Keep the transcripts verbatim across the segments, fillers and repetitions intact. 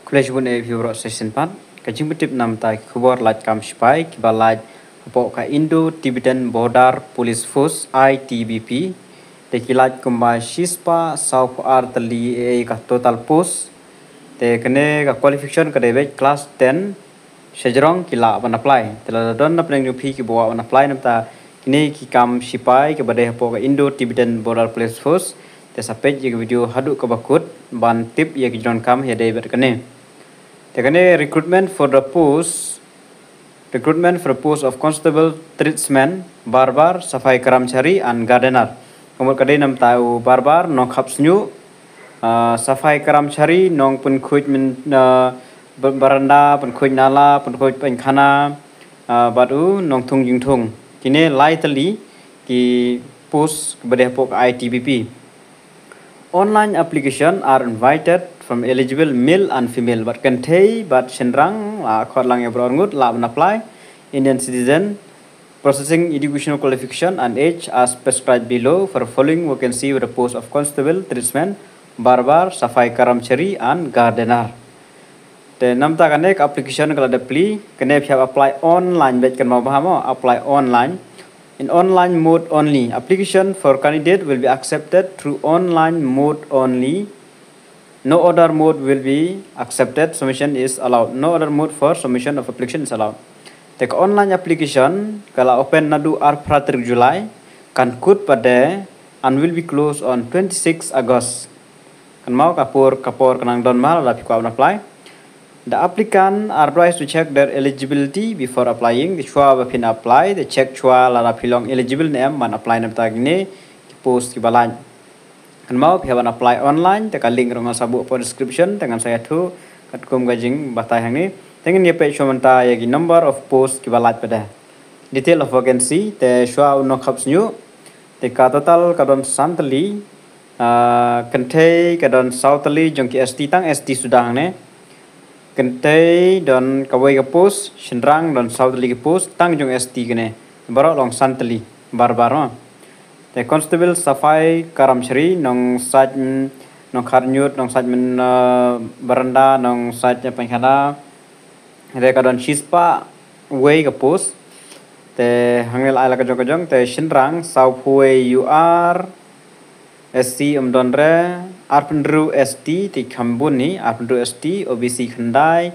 Khublei shibun ïa phi baroh shisien pat. Ka jingpyntip namta ki khubor lait kam shipai kiba lait hapoh ka Indo-Tibetan Border Police Force, I T B P. Te ki lait kumba shispah sawphew ar tylli ïa ka total post. Te kane ka qualification ka dei beit class ten shajrong ki lah ban apply. Te lada don na pdeng jong phi kiba kwah ban apply namta kine ki kam shipai kiba dei hapoh ka Indo-Tibetan Border Police Force, te sa peit ïa ka video haduh kaba kut ban tip ïa ki jingdonkam ïadei bad kane. Te kane, recruitment for the post, recruitment for the post of constable, tradesman, barber, safai karamchari and gardener. Ka mut ka dei namta u barber, nongkhap shñiuh, ah, safai karamchari, nongpynkhuid myn, ah, ba-, baranda, pynkhuid nala, pynkhuid painkhana, ah, bad u nongthung jingthung. Kine lai tylli ki post kiba dei hapoh ka I T B P. Online application are invited from eligible male and female. Bad kynthei bad shynrang, la khot lang ïa baroh arngut lah ban apply. Indian citizen, possessing educational qualification and age as prescribed below for following vacancy with the post of constable, tradesman, barber, safai karamchari and gardener. Te namta kane ka application ka la dep plie, kane phi hap apply online beit, kynmaw bha mo, apply online. In online mode only. Application for candidate will be accepted through online mode only. No other mode will be accepted. Submission is allowed. No other mode for submission of application is allowed. Te ka online application ka la open naduh arphew phra tarik July, kan kut pat de and will be closed on twenty-six August. Kynmaw ka por, ka por ka nang don bha lada phi kwah ban apply. The applicant are advised to check their eligibility before applying. Te shuwa ba phin apply, te check shuwa lada phi long eligible ne em ban apply namta kine ki post kiba lait. Kynmaw phi hap ban apply online, te ka link ruh ngan sa buh hapoh description, te ngan sa ïathuh katkum ka jingbatai hangne. Te ngin ïa peit shuwa mynta ïa ki number of post kiba lait pat de. Detail of vacancy, te shuwa u nongkhap shñiuh, te ka total ka don san tylli, ah, kynthei ka don saw tylli jong ki S T, tang S T suda hangne. Kynthei don kawei ka post, shynrang don saw tylli ki post, tang jong S T kine. Baroh long san tylli, barbar mo. Te constable, safai karamchari, nongsait, mm, nongkhar ñiut, nongsait myn, ah, baranda, nongsait painkhana. Te ka don shispah wei ka post. Te hangne la ai la ka jong ka jong, te shynrang sawphew wei U R, S C ym don re, arphew hynriew S T, te kham bun hi, arphew hynriew S T, O B C khyndai,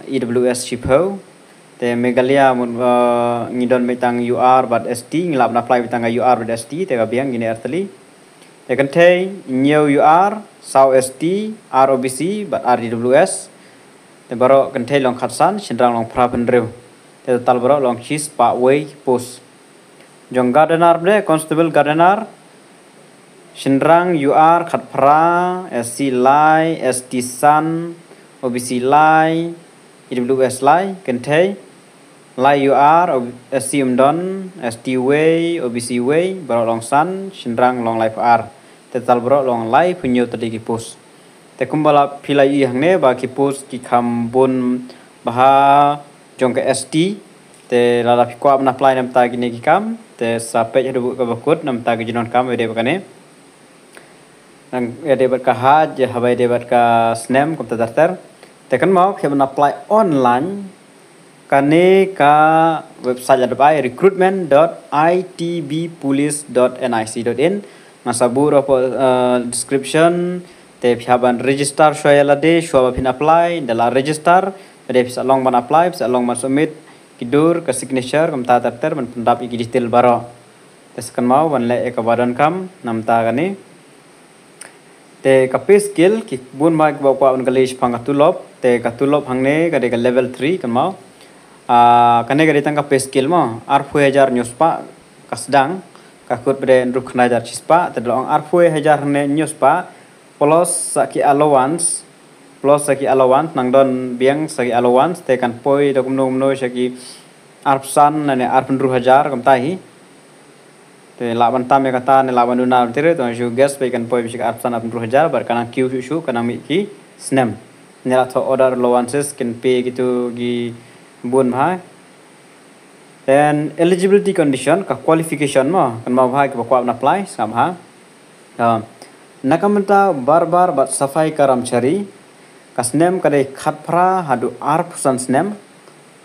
E W S shiphew. Te Meghalaya mut, uh, ngi don beit tang U R bad S T, ngi lah ban apply beit tang ka U R bad S T, te ka biang kine ar tylli. Te kynthei, hynñiew U R, saw S T, ar O B C bad ar E W S. Te baroh kynthei long khatsan, shynrang long phra phew hynriew. Te total baroh long shispah wei post. Jong gardener pat de, constable gardener, shynrang U R khatphra, S C lai, S T san, O B C lai, E W S lai, kynthei lai U R, S C ym don, S T wei, O B C wei, baroh long san, shynrang long laiphew ar. Te total baroh long laiphew hynñiew tylli ki post. Te kumba la phi la ïohi hangne ba ki post ki kham bun bha jong ka S T. Te lada phi kwah ban apply namta kine ki kam, te sa peit haduh kaba kut namta ki jingdonkam ïadei bad kane. Nang ïadei bad ka hajj, haba ïadei bad ka snem, kumta ter ter. Te kynmaw phi hap ban apply online. Kane ka website la dep ai, recruitment dot I T B police dot N I C dot in. Ngan sa buh ruh hapoh, eh, description. Te phi hap ban register shuwa ïa lade, shuwa ba phin apply, da la register, ba de phi sa long ban apply, phi sa long ban submit ki dur, ka signature, kumta ter ter, ban pyndap ïa ki detail baroh. Te sa kynmaw ban leh ïa kaba donkam namta kane. Te ka pay scale, ki bun bha kiba kwah ban kylli shaphang ka tulop, te ka tulop hangne ka dei ka level three, kynmaw. Ah, kane ka dei tang ka pay scale mo, arphew hajar hynñiew spah ka sdang, ka kut pat de hynriew khyndai hajar shispah, te da la ong arphew hajar hangne hynñiew spah, plus sa ki allowance, plus sa ki allowance, nang don biang sa ki allowance, te kan poi da kumno kumno sha ki arphew san ne arphew hynriew hajar kumta hi. Te lah ban tam ïa kata ne lah ban duna te re, to shu guess, peit kan poi bishik arphew san arphew hynriew hajar, bad ka nang kiew shuh shuh, ka nang mih ki snem. Ne la thoh other allowances, kin pay kitu ki bun bha. Then eligibility condition, ka qualification mo, kynmaw bha kiba kwah ban apply, sngap bha. Ah, na ka bynta barbar bad safai karamchari, Ka snem ka dei khatphra haduh arphew san snem,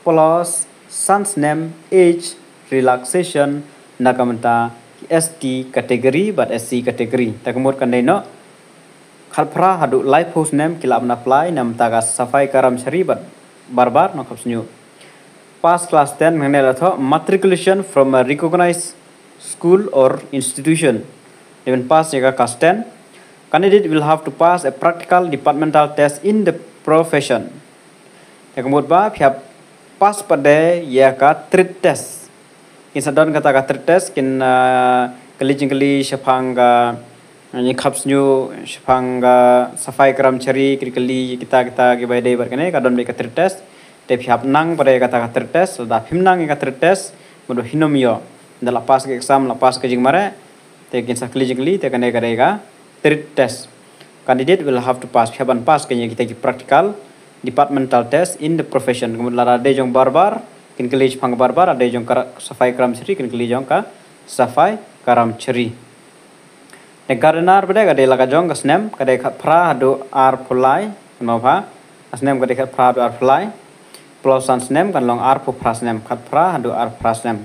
plus san snem age relaxation na ka bynta ki S T category bad S C category. Te ka mut kan dei noh khatphra haduh laiphew snem ki lah ban apply na ka bynta ka Safai Karamchari bad Barbar, nongkhap shñiuh. Pass class ten, hangne la thoh matriculation from a recognized school or institution. Dei ban pass ïa ka class ten, candidate will have to pass a practical departmental test in the profession. Te ka mut ba phi hap pass pat de ïa ka trade test. Kin sa don kata ka trade test, kin, ah, kylli jingkylli shaphang ka, ah, nongkhap shñiuh, shaphang ka Safai Karamchari, kin kylli kita, kita kiba ïadei bad kane, ka don beit ka trade test. Te phi hap nang pat de kata ka trade test, lada phim nang ïa ka trade test, mut ba phin ym ïoh. Lada la pass ka exam, la pass ka jingmareh, te kin sa kylli jingkylli, te kane ka dei ka trade test. Candidate will have to pass, phi hap ban pass kane kita ki practical departmental test in the profession. Ka mut lada dei jong Barbar, kin kylli shaphang Barbar, lada dei jong ka Safai Karamchari, kin kylli jong ka Safai Karamchari. Te gardener pat de ka dei la ka jong ka snem, ka dei khatphra haduh arphew lai, kynmaw bha. Ka snem ka dei khatphra haduh arphew lai. Plus san snem kan long arphew phra snem, khatphra haduh arphew phra snem.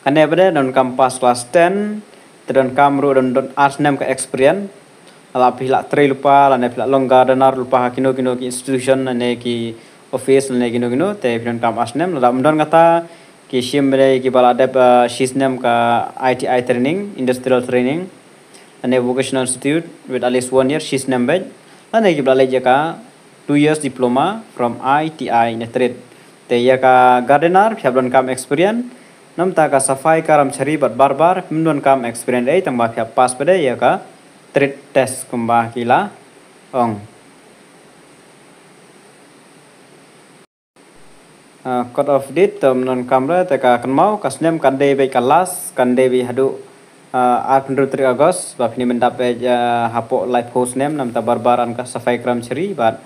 Kane pat de donkam pass class ten, te donkam ruh don, don ar snem ka experience. Lada phi lah trei lypa, lane phi lah long gardener lypa ha kino kino ki institution, lane ki office, lane kino kino, te phi donkam ar snem. Lada ym don kata, ki shim pat de kiba la dep, ah, shi snem ka I T I training, industrial training, lane vocational institute with at least one year, shi snem beit, lane kiba la leit ïa ka two years diploma from I T I in a trade. Te ïa ka gardener phi hap donkam experience. Na ka bynta ka Safai Karamchari bad Barbar phim donkam experience ei, tang ba phi hap pass pat de ïa ka trade test kumba ki la ong. Ah, cut off date, te ym donkam re, te ka kynmaw, ka snem kan dei beit ka last, kan dei beit haduh, ah, arphew hynriew tarik August, ba phin ym dap beit, ah, hapoh laiphew snem na ka bynta Barbar and ka Safai Karamchari, bad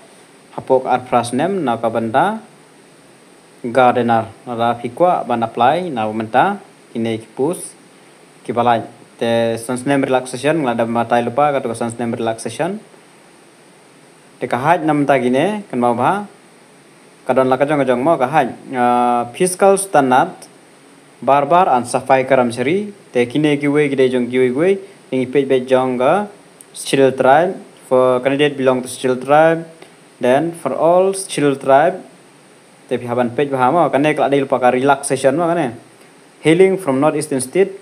hapoh ka arphew phra snem na ka bynta gardener. Lada phi kwah ban apply na ka bynta kine ki post kiba lait. Te san snem relaxation, nga la dep batai lypa, katto ka san snem relaxation. Te ka height na ka bynta kine, kynmaw bha. Ka don la ka jong ka jong mo ka height. Ah, physical standard, Barbar and Safai Karamchari. Te kine kiwei ki dei jong kiwei kiwei. Te ngi peit beit jong ka Scheduled Tribe. For candidate belong to Scheduled Tribe. Then for all Scheduled Tribe, te phi hap ban peit bha mo, kane ka la dei lypa ka relaxation mo kane. Hailing from North Eastern State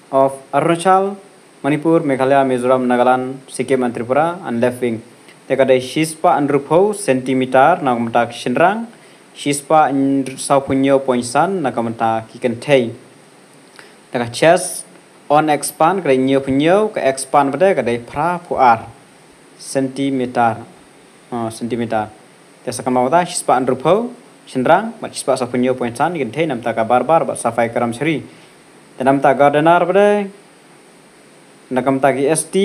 of Arunachal, Manipur, Meghalaya, Mizoram, Nagaland, Sikkim and Tripura, and left wing. Te ka dei shispah hynriewphew centimeter na ka bynta ki shynrang, shispah sawphew hynñiew point san na ka bynta ki kynthei. Te ka chest, on expand, ka dei hynñiewphew hynñiew, ka expand pat de ka dei phraphew ar centimeter. Oh, centimeter. Te sa kynmaw kata, shispah hynriewphew shynrang bad shispah sawphew hynñiew point san ki kynthei na ka bynta ka Barbar bad Safai Karamchari. Te na ka bynta gardener pat de, na ka bynta ki S T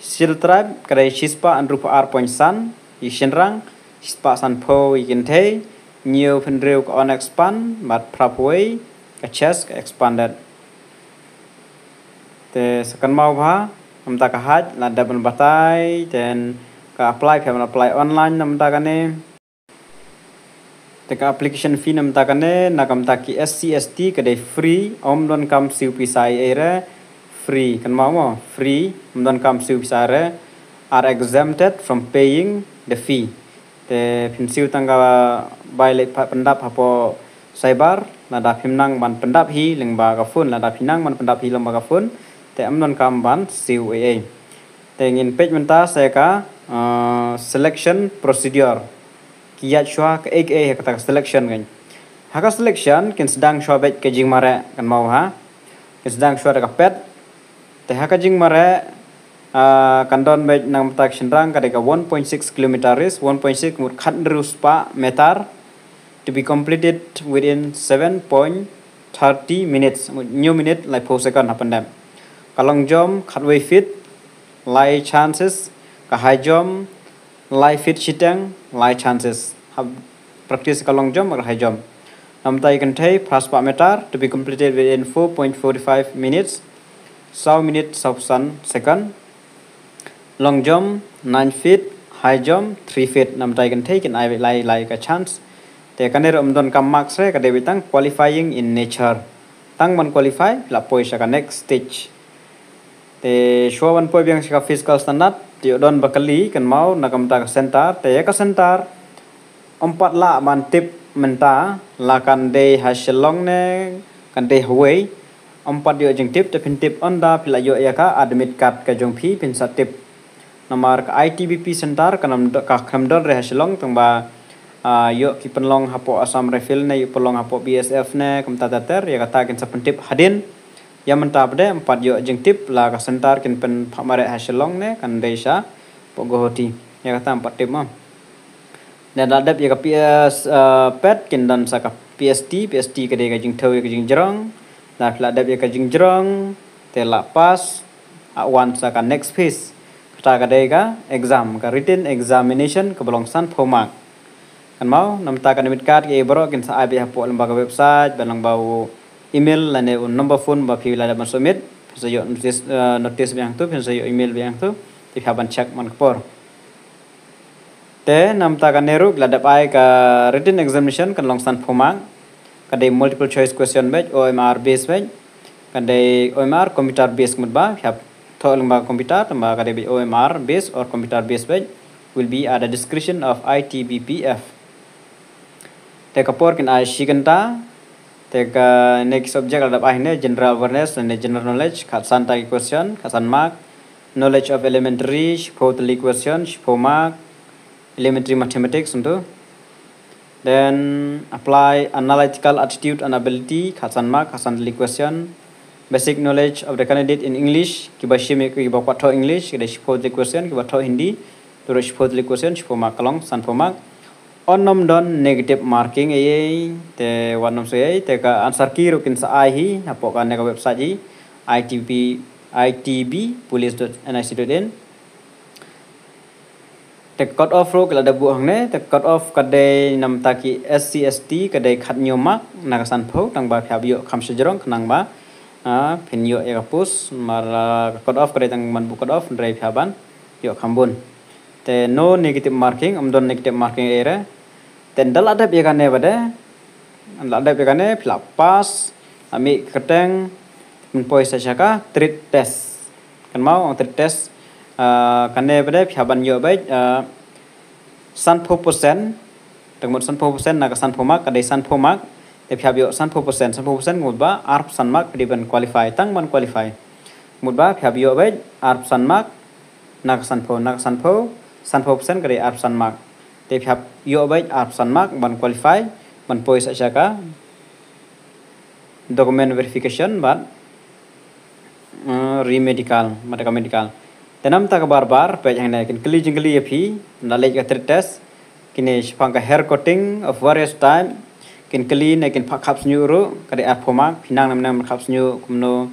Scheduled Tribe, ka dei shispah hynriewphew ar point san ïa ki shynrang, shispah sanphew ïa ki kynthei, hynñiewphew hynriew ka on expand bad phraphew wei ka chest ka expanded. Te sa kynmaw bha, na ka bynta ka height la dep ban batai, then ka apply phi hap ban apply online na ka bynta kane. Te ka application fee na ka bynta kane, na ka bynta ki S C S T ka dei free, ym donkam siew pisa ei ei re, free, kynmaw mo, free, ym donkam siew pisa ei ei re, are exempted from paying the fee. Te phin siew tang ka bai leit pyndap hapoh cyber, lada phim nang ban pyndap hi lyngba ka phone, lada phi nang ban pyndap hi lyngba ka phone, te ym donkam ban siew ei ei. Te ngin peit mynta sa ka, ah, selection procedure. Ki ïaid shuwa kaei kaei ha kata ka selection kan. Ha ka selection kin sdang shuwa beit ka jingmareh, kynmaw ha. Kin sdang shuwa da ka pet. Te ha ka jingmareh, ah, kan don beit na ka bynta ki shynrang ka dei ka one point six kilometer race, one point six mut khathynriew spah meter, to be completed within seven point thirty minutes, mut hynñiew minit laiphew second hapdeng. Ka long jump khatwei feet, lai chances, ka high jump lai feet shiteng, lai chances. Hap practice ka long jump bad ka high jump. Na ka bynta ki kynthei, phra spah meter, to be completed within four point four five minutes, saw minit sawphew san second. Long jump nine feet, high jump three feet, namta kin thei kin ai beit lai lai ka chance. Te kane ruh ym don kam marks re, ka dei beit tang qualifying in nature. Tang ban qualify la poi sha ka next stage. Te shuwa ban poi biang sha ka physical standard, te ïoh don ba kali kynmaw na ka bynta ka center, te ïa ka center ym pat lah ban tip mynta la kan dei ha Shillong ne kan dei ha wei. Ym pat ïoh jingtip, te phin tip ynda phi la ïoh ïa ka admit card ka jong phi phin sa tip. Namar ka I T B P center kan ym do-, ka khlem don re ha Shillong, tang ba, ah, ïoh ki pynlong hapoh Assam Rifle ne ïoh pynlong hapoh B S F ne kumta ter ter, ïa kata kin sa pyntip hadien. Ïa mynta pat de ym pat ïoh jingtip la ka center kin pynphah mareh ha Shillong ne kan dei sha poh Guwahati. Ïa kata ym pat tip mo. Ne la dep ïa ka P S, eh, pet kin don sa ka P S T, P S T ka dei ka jingthew ïa ka jingjrong. Da phi la dep ïa ka jingjrong, te la pass, ah, wan sa ka next phase. Kata ka dei ka exam, ka written examination kaba long sanphew mark. Kynmaw, namta ka admit card ki baroh kin sa ai beit hapoh lyngba ka website, ba lyngba u email lane u number phone ba phi la dep ban submit, phin sa ïoh notice, eh, notice biang tu, phin sa ïoh email biang tu, te phi hap ban check man ka por. Te namta kane ruh la dep ai ka written examination kan long sanphew mark. Ka dei multiple choice question beit, O M R based beit. Ka dei O M R computer based, mut ba phi hap thoh lyngba computer, tang ba ka dei beit O M R based or computer based beit, will be at the discretion of I T B P F. Te ka por kin ai shi kynta. Te kane ki subject la dep ai ne general awareness ne general knowledge, khatsan ta ki question, khatsan mark. Knowledge of elementary, shiphew tylli question, shiphew mark. Elementary mathematics, ntu. Then apply analytical attitude and ability, khatsan mark, khatsan tylli question. Basic knowledge of the candidate in English, kiba shim ïa kiba kwah thoh English, ki dei shiphew tylli question, kiba thoh Hindi, tu ruh shiphew tylli question, shiphew mark, ka long sanphew mark. Yn ym don negative marking ei ei, te wat nym shu ei ei, te ka answer key ruh kin sa ai hi hapoh kane ka website hi, I T B, I T B police dot N I C dot in. Te cut off ruh ki la dep buh hangne, te cut off ka dei namta ki S C S T ka dei khathynñiew mark na ka sanphew, tang ba phi hap ïoh kham shajrong khnang ba, ah, phin ïoh ïa ka post, namar, ah, ka cut off ka dei tang ban buh cut off, hynrei phi hap ban ïoh kham bun. Te no negative marking, ym don negative marking ei re. Te ynda la dep ïa kane pat de, la dep ïa kane, phi la pass, la mih kyrteng, phin poi sa sha ka trade test. Kynmaw, ong trade test, ah, kane pat de phi hap ban ïoh beit, ah, sanphew percent, te ka mut sanphew percent na ka sanphew mark, ka dei sanphew mark, te phi hap ïoh sanphew percent, sanphew percent ka mut ba arphew san mark phi dei ban qualify, tang ban qualify. Ka mut ba phi hap ïoh beit arphew san mark na ka sanphew, na ka sanphew, sanphew percent ka dei arphew san mark. Te phi hap ïoh beit arphew san mark ban qualify ban poi sa sha ka document verification bad, eh, remedical, bad ka medical. Te namta ka bar bar, peit hangne, kin kylli jingkylli ïa phi, ynda leit ka trade test, kine shaphang ka hair cutting of various type, kin kylli ne kin phah khap shñiuh ruh, ka dei arphew mark, phi nang ne ym nang ban khap shñiuh, kumno,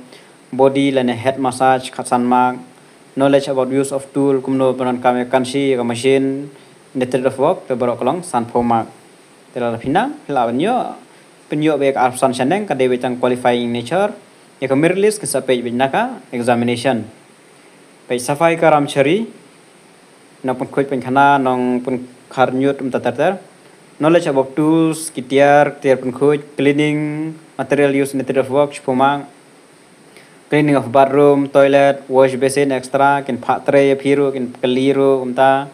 body lane head massage, khatsan mark, knowledge about use of tool, kumno pyndonkam ïa ka kanshi, ïa ka machine, in the trade of work, te baroh ka long sanphew mark. Te lada phi nang, phi lah ban ïoh, phin ïoh beit ka arphew san shaneng, ka dei beit tang qualifying nature. Ïa ka merit list kin sa peit beit na ka examination. Peit Safai Karamchari, nongpynkhuid pynkhana, nongpynkhar ñiut, kumta ter ter. Knowledge about tools, ki tiar, tiar pynkhuid, cleaning, material used in the trade of work, shiphew mark. Cleaning of bathroom, toilet, wash basin, et cetera. Kin phah tray ïa phi ruh, kin kylli ruh, kumta.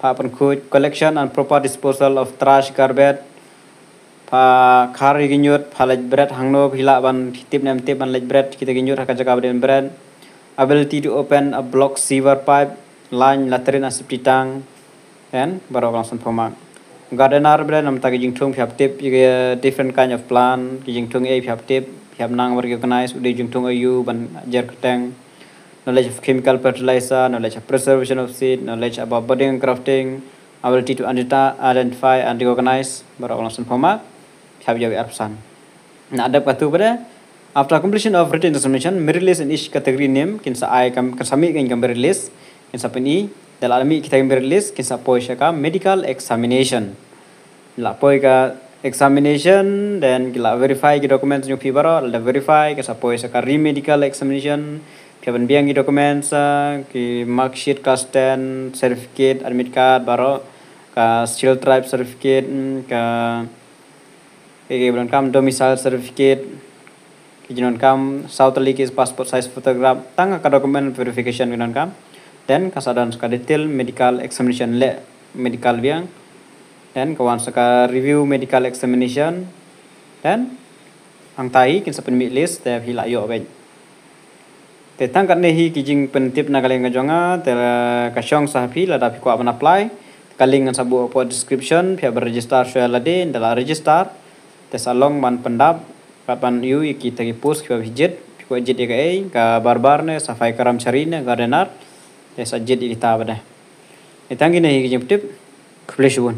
Phah pynkhuid, collection and proper disposal of trash garbage. Phah khar ïa ki ñiut, phah leit bret hangno, phi lah ban tip ne em tip ban leit bret kita ki ñiut ha ka jaka ba dei ban bret. Ability to open a blocked sewer pipe, line, latrine and septic tank. Then baroh ka long sanphew mark. Gardener bret, namta ki jingthung phi hap tip ïa ki different kind of plant, ki jingthung ei phi hap tip, phi hap nang ban recognize u dei jingthung aïu ban jer kyrteng. Knowledge of chemical fertilizer, knowledge of preservation of seed, knowledge about budding and grafting, ability to identi-, identify and recognize, baroh ka long sanphew mark, phi hap ïoh beit arphew san. Na dep katu pat de, after completion of written examination, merit list in each category name, kin sa ai kam, kin sa mih kin ka merit list, kin sa pyni, da la mih kita ki merit list, kin sa poi sha ka medical examination. La poi ka examination, then ki la verify ki documents jong phi baroh, la verify, kin sa poi sha ka re-medical examination, Phi hap ban biang ki documents, ah, ki marksheet class ten, certificate, admit card, baroh, ka Scheduled Tribe certificate, mm, ka, ki, ki ba donkam domicile certificate, ki jingdonkam saw tylli ki passport size photograph, tang ka document verification ki donkam. Then ka sa don ka detail medical examination, leh medical biang. Then ka wan sa ka review medical examination. Then hangtai kin sa pynmih list te phi lah ïoh beit. Te tang katne hi ki jingpyntip na ka liang ka jong nga, te ka shong sa ha phi lada phi kwah ban apply. Ka link ngan sa buh hapoh description, phi hap ban register shuwa ïa lade, ynda la register te sa long ban pyndap, bad ban ïoh ïa kita ki post kiba phi jied, phi kwah jied ïa kaei, ka barbar ne, safai karamchari ne, gardener, te sa jied ïa kita bad. Te tang kine hi ki jingpyntip, khublei shibun.